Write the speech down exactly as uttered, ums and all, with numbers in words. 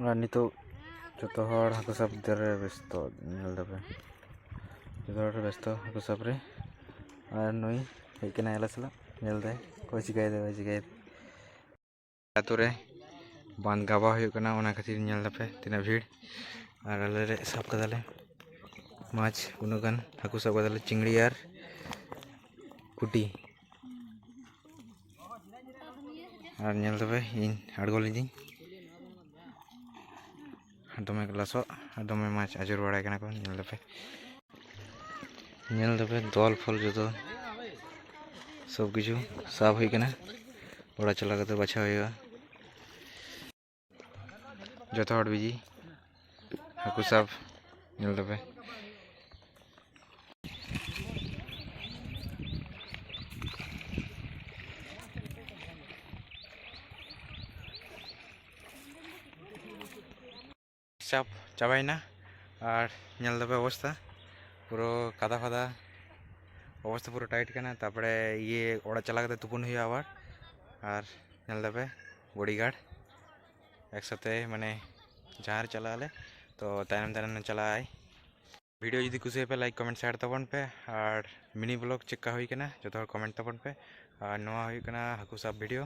ᱟᱨ ᱱᱤᱛᱚᱜ ᱡᱚᱛᱚ ᱦᱚᱲ ᱦᱟᱹᱠᱩ ᱥᱟᱵ ᱨᱮ ᱵᱮᱥᱛᱚ, ᱧᱮᱞ ᱫᱟᱯᱮ, ᱡᱚᱛᱚ ᱦᱚᱲ ᱵᱮᱥᱛᱚ ᱦᱟᱹᱠᱩ ᱥᱟᱵ ᱨᱮ᱾ ᱟᱨ ᱱᱩᱭ ᱦᱮᱡ ᱠᱟᱱᱟᱭ ᱟᱞᱮ ᱥᱟᱞᱟᱜ, ᱧᱮᱞ ᱫᱟᱭ ᱚᱠᱚᱭ ᱪᱤᱠᱟᱹᱭᱮᱫᱟ, ᱵᱟᱭ ᱪᱤᱠᱟᱹᱭᱮᱫᱟ᱾ ᱟᱹᱛᱩ ᱨᱮ ᱵᱟᱸᱫᱷ ᱜᱟᱵᱟᱣ ᱦᱩᱭᱩᱜ ᱠᱟᱱᱟ, ᱚᱱᱟ ᱠᱷᱟᱹᱛᱤᱨ ᱧᱮᱞ ᱫᱟᱯᱮ ᱛᱤᱱᱟᱹᱜ ᱵᱷᱤᱲ᱾ ᱟᱨ ᱟᱞᱮ ᱞᱮ ᱥᱟᱵ ᱠᱟᱫᱟᱞᱮ ᱢᱟᱪᱷ ᱩᱱᱟᱹᱜ ᱜᱟᱱ, ᱦᱟᱹᱠᱩ ᱥᱟᱵ ᱠᱟᱫᱟᱞᱮ ᱪᱤᱝᱲᱤ ᱟᱨ ᱠᱩᱴᱤ᱾ ᱟᱨ ᱧᱮᱞ ᱫᱟᱯᱮ ᱤᱧ ᱟᱬᱜᱚ ᱞᱤᱫᱟᱹᱧ, ᱫᱚᱢᱮ ᱞᱚᱥᱚᱫ ᱟᱨ ᱫᱚᱢᱮ ᱢᱟᱪᱷ ᱟᱹᱪᱩᱨ ᱵᱟᱲᱟᱭ ᱠᱟᱱᱟ ᱠᱚ, ᱧᱮᱞ ᱫᱟᱯᱮ᱾ ᱧᱮᱞ ᱫᱟᱯᱮ ᱫᱚᱞ ᱯᱷᱚᱞ ᱡᱚᱛᱚ ᱥᱚᱵ ᱠᱤᱪᱷᱩ ᱥᱟᱵ ᱦᱩᱭ ᱠᱟᱱᱟ, ᱚᱲᱟᱜ ᱪᱟᱞᱟᱣ ᱠᱟᱛᱮ ᱵᱟᱪᱷᱟᱣ ᱦᱩᱭᱩᱜᱼᱟ᱾ ᱡᱚᱛᱚ ᱦᱚᱲ ᱵᱤᱡᱤ ᱦᱟᱹᱠᱩ ᱥᱟᱵ, ᱧᱮᱞ ᱫᱟᱯᱮ᱾ ᱥᱟᱵ ᱪᱟᱵᱟᱭᱮᱱᱟ᱾ ᱟᱨ ᱧᱮᱞ ᱫᱟᱯᱮ ᱚᱵᱚᱥᱛᱟ ᱯᱩᱨᱟᱹ ᱠᱟᱫᱟ ᱯᱷᱟᱫᱟ, ᱚᱵᱚᱥᱛᱟ ᱯᱩᱨᱟᱹ ᱴᱟᱭᱤᱴ ᱠᱟᱱᱟ᱾ ᱛᱟᱨᱯᱚᱨᱮ ᱤᱭᱟᱹ ᱚᱲᱟᱜ ᱪᱟᱞᱟᱣ ᱠᱟᱛᱮ ᱛᱩᱯᱩᱱ ᱦᱩᱭᱩᱜᱼᱟ ᱟᱵᱟᱨ᱾ ᱟᱨ ᱧᱮᱞ ᱫᱟᱯᱮ ᱵᱚᱰᱤᱜᱟᱨᱰ ᱮᱠᱥᱟᱛᱮ, ᱢᱟᱱᱮ ᱡᱟᱦᱟᱸ ᱨᱮ ᱪᱟᱞᱟᱜ ᱟᱞᱮ ᱛᱚ ᱛᱟᱭᱱᱚᱢ ᱛᱟᱭᱱᱚᱢ ᱞᱮ ᱪᱟᱞᱟᱜᱼᱟᱭ᱾ ᱵᱷᱤᱰᱤᱭᱳ ᱡᱩᱫᱤ ᱠᱩᱥᱤᱭᱟᱯᱮ, ᱞᱟᱭᱤᱠ, ᱠᱚᱢᱮᱱᱴ, ᱥᱮᱭᱟᱨ ᱛᱟᱵᱚᱱ ᱯᱮ᱾ ᱟᱨ ᱢᱤᱱᱤ ᱵᱞᱚᱜ ᱪᱮᱫᱠᱟ ᱦᱩᱭ ᱠᱟᱱᱟ, ᱡᱚᱛᱚ ᱦᱚᱲ ᱠᱚᱢᱮᱱᱴ ᱛᱟᱵᱚᱱ ᱯᱮ᱾ ᱟᱨ ᱱᱚᱣᱟ ᱦᱩᱭᱩᱜ ᱠᱟᱱᱟ ᱦᱟᱹᱠᱩ ᱥᱟᱵ ᱵᱷᱤᱰᱤᱭᱳ᱾